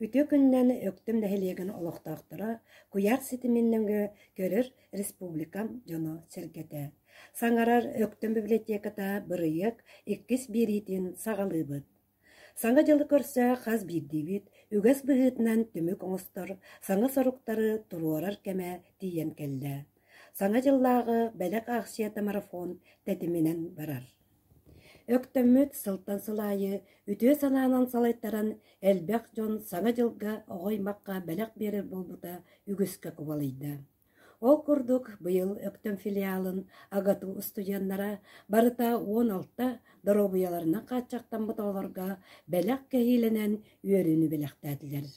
Үтүө күнүнэн Өктөм нэһилиэгин олохтоохторо куйаар ситимин нөҥүө көрөр республикам дьоно-сэргэтэ. Саҥарар Өктөм библиотеката бырайыак иккис биэриитин саҕалыыбыт. Саҥа дьылы көрсө хас биирдиибит үгэс быһыытынан түмүк оҥостор, саҥа соруктары туруорар кэмэ тиийэн кэллэ. Саҥа дьыллааҕы бэлэх аахсыйата марафон тэтиминэн барар. Өктөммүт сылтан сыл аайы үтүө санаанан салайтаран элбэх дьон Саҥа дьылга оҕо аймахха бэлэх биэрэр буолбута үгүскэ кубалыйда. Ол курдук, быйыл Өктөм филиалын АГАТУ устудьуоннара барыта 16 доруобуйаларынан хааччахтаммыт оҕолорго бэлэх кэһиилэнэн үөрүүнү бэлэхтээтилэр.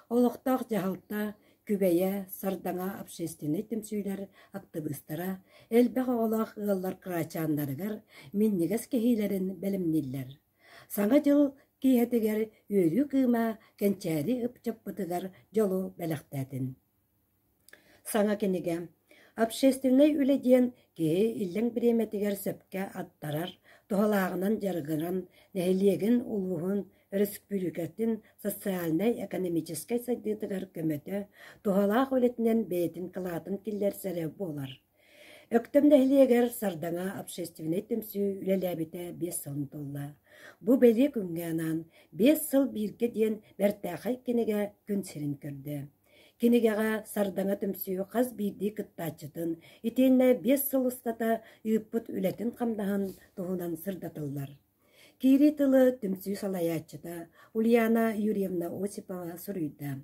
Олохтоох дьаһалта, Күбэйэ, Сардаҥа общественнай түмсүүлэр актыбыыстара элбэх оҕолоох ыаллар кыраачааннарыгар минньигэс кэһиилэрин бэлэмнииллэр. Саҥа дьыл киэһэтигэр үөрүү кыыма кэнчээри ыччаппытыгар дьолу бэлэхтээтин. Саҥа кинигэ Общественнай үлэ диэн киһи иллэҥ бириэмэтигэр сөпкө аттарар, туһалааҕынан дьарыгыран, нэһилиэгин, улууһун, өрөспүүбүлүкэтин социальнай-экономическай сайдыытыгар көмөтө, туһалаах үлэтинэн бэйэтин кылаатын киллэрсэрэ буолар. Өктөм нэһилиэгэр Сардаҥа общественнай түмсүү үлэлээбитэ 5 сылын туолла. Бу бэлиэ күҥҥэ анаан «Биэс сыл бииргэ» диэн бэртээхэй кинигэ күн сирин көрдө. Кинигэҕэ Сардаҥа түмсүү хас биирдии кыттааччытын итиэннэ 5 сыл устата ыыппыт үлэтин-хамнаһын туһунан сырдатыллар. Киирии тылы түмсүү салайааччыта Ульяна Юрьевна Осипова суруйда.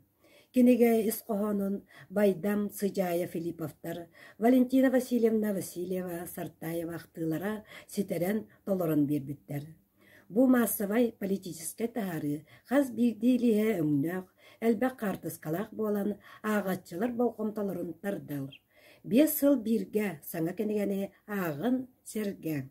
Кинигэ ис хоһоонун Байдам Сыдьаайа Филипповтар, Валентина Васильевна Васильева Сартаева ахтыылара ситэрэн толорон биэрбиттэр. Бу маассабай политическай таһаарыы хас биирдии илииһэ өҥнөөх, элбэх хаартыскалаах буолан, ааҕааччылар болҕомтолорун тардар. 5 сыл бииргэ саҥа кинигэни ааҕын, сэргээҥ.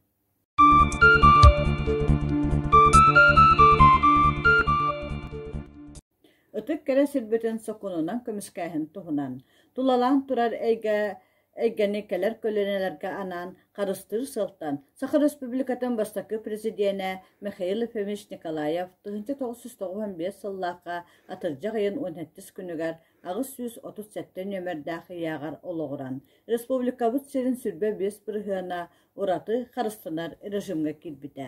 Ытык кэрэ сирбитин сокуонунан көмүскээһин туһунан, тулалаан турар эйгэ эйгэни кэлэр көлүөнэлэргэ анаан харыстыыр сыалтан Саха Республикатын бастакы президенэ Михаил Ефимович Николаев 1995 сыллаахха атырдьах ыйын 17 күнүгэр 837 нүөмэрдээх ыйааҕар олоҕуран, республикабыт сирин 25 бырыһыана ураты харыстанар режимҥэ киирбитэ.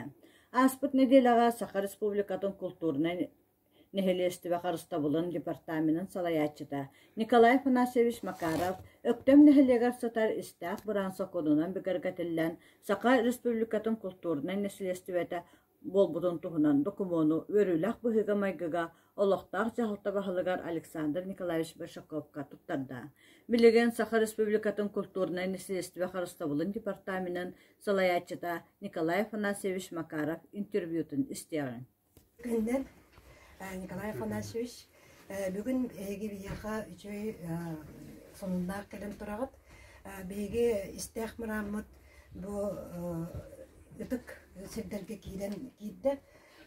Ааспыт нэдиэлэҕэ Саха Республикатын култуурунай нэһилиэстибэ харыстабылын департаменын салайааччыта Николай Афанасьевич Макаров Өктөм нэһилиэгэр сытар истээх быраан сокуонунан бигэргэтиллэн Саха Республикатын култуурунай нэһилиэстибэтэ буолбутун туһунан докумуону үөрүүлээх быһыыга-майгыга олохтоох дьаһалта баһылыгар Александр Николаевич Большаковка туттарда. Билигин Саха Республикатын култуурунай нэһилиэстибэ харыстабылын департаменын салайааччыта Николай Афанасьевич Макаров интервьютун истиэҕиҥ. Күннэн Николай Афанасьевич, бүгүн эһиги биһиэхэ үчүгэй сонуннаах кэлэн тураҕыт. Биһиги истээх мырааммыт бу ытык сирдэргэ киирэн киирдэ.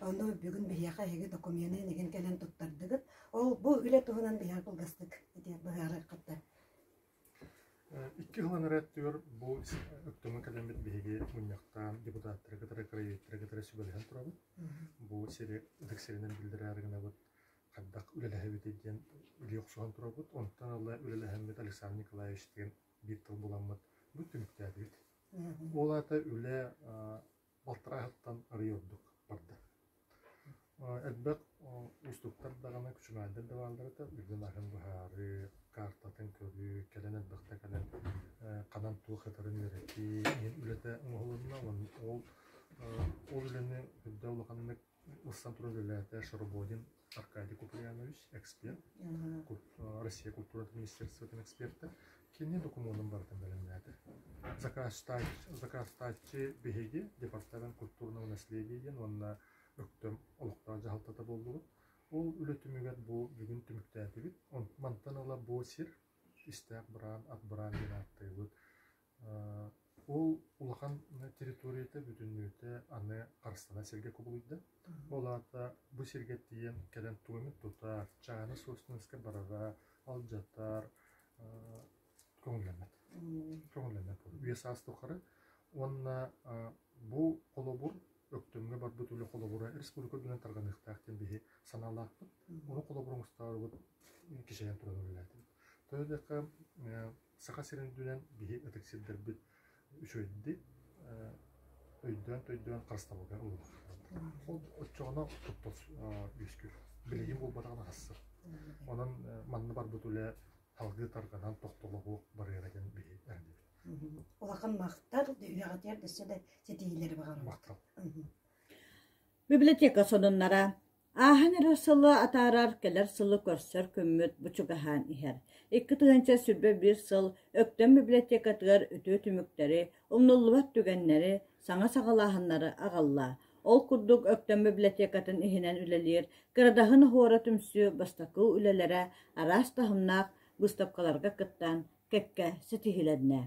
Ону бүгүн биһиэхэ эһиги докумены эҥин кэлэн туттардыгыт. Ол бу үлэ туһунан биһиэхэ кылгастык ити быһаарыаххыт. Икки сыл анараа өттүгэр бу Өктөмҥө кэлэммит биһиги мунньахтаан депутаттары кытары, краеведтары кытары сүбэлэһэн турабыт. Бу сири ытык сиринэн биллэрээри гынабыт, хайдах үлэлэһэбитий диэн илии охсуһан турабыт. Онтон ыла үлэлэһэммит Александр Николаевичтыын биир тыл буламмыт бу түмүктээтибит. Ол аата үлэ балтараа сылтан арыый ордук барда. Элбэх уустуктар даҕаны, күчүмэҕэйдэр да бааллар этэ. Үрдүн аһын быһаарыы, каартатын көрүү, кэлэн элбэхтэ кэлэн ханан туох ытарын үөрэтии иһин үлэтэ оҥоһулунна. Ол ол үлэни үрдэ улаханнык ылсан туран үлэлээтэ Шарабодин Аркадий Куприянович, эксперт, Россия культуратын министерствотын эксперта. Кини докумуонун барытын бэлэмнээтэ. Заказтааччы биһиги Департамент культурного наследия диэн уонна Өктөм олохтоох дьаһалтата буоллубут. Ол үлэ түмүгэр бу бүгүн түмүктээтибит. Мантан ыла бу сир истээх быраан, ат быраан диэн ааттыыбыт. Ол улахан территорията бүтүннүүтэ аны харыстана сиргэ кубулуйда. Ол аата бу сиргэ тиийэн кэлэн тугу эмит тутар, чааны собственноска барара, алдьатар, көҥүллэммэт. Көҥүллэммэт буолар. Үйэ саас тухары. Уонна бу холобур. Өктөмҥө барбыт үлэ холобура республика үрдүнэн тарҕаныахтаах диэн биһи санаалаахпыт. Ону холобур оҥостооробут кичэйэн туран үлэлээтибит. Тоҕо диэххэ, Саха сирин үрдүнэн биһи ытык сирдэрбит үчүгэйдик өйдөөн-төйдөөн харыстабылга ылыллар. Ол оччоҕуна куттал үөскүүр. Билигин буолбатаҕына хасса. Онон манна барбыт үлэ салгыы тарҕанан тохтолоһуох барыара диэн биһи эрэнэбит. Улахан махтал, үлэҕитигэр өссө да ситиһиилэри баҕарабыт. Махтал. Библиотека сонуннара Ааһан эрэр сылы атаарар, кэлэр сылы көрсөр күммүт бу чугаһаан иһэр. 2021 сыл Өктөм библиотекатыгар үтүө түмүктэри, умнуллубат түгэннэри, саҥа саҕалааһыннары аҕалла. Ол курдук Өктөм библиотекатын иһинэн үлэлиир Кырадаһын оһуора түмсүү бастакы үлэлэрэ араас таһымнаах быыстапкаларга кыттан кэккэ ситиһилэннэ.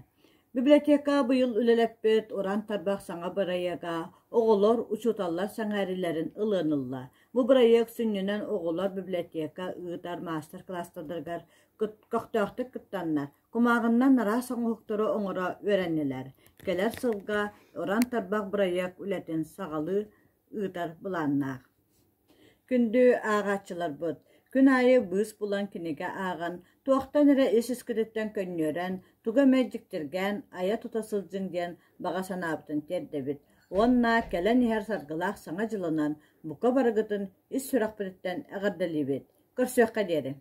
Библиотека быйыл үлэлэппит Уран тарбах саҥа бырайыага оҕолор, учууталлар сэҥээрилэрин ылыан ылла. Бу бырайыак сүнньүнэн оҕолор библиотека ыытар маастар-кылаастарыгар көхтөөхтүк кыттаннар, кумааҕыннан араас оҥоһуктары оҥоро үөрэннилэр. Кэлэр сылга Уран тарбах бырайыак үлэтин саҕалыы ыытар былааннаах. Күндү ааҕааччыларбыт, күн аайы быыс булан кинигэ ааҕан, туохтан эрэ ис-искититтэн көнньүөрэн, тугу эмэ дьиктиргээн айа-тута сылдьыҥ диэн баҕа санаабытын тиэрдэбит уонна кэлэн иһэр саргылаах Саҥа дьылынан бука барыгытын ис сүрэхпититтэн эҕэрдэлиибит. Көрсүөххэ диэри!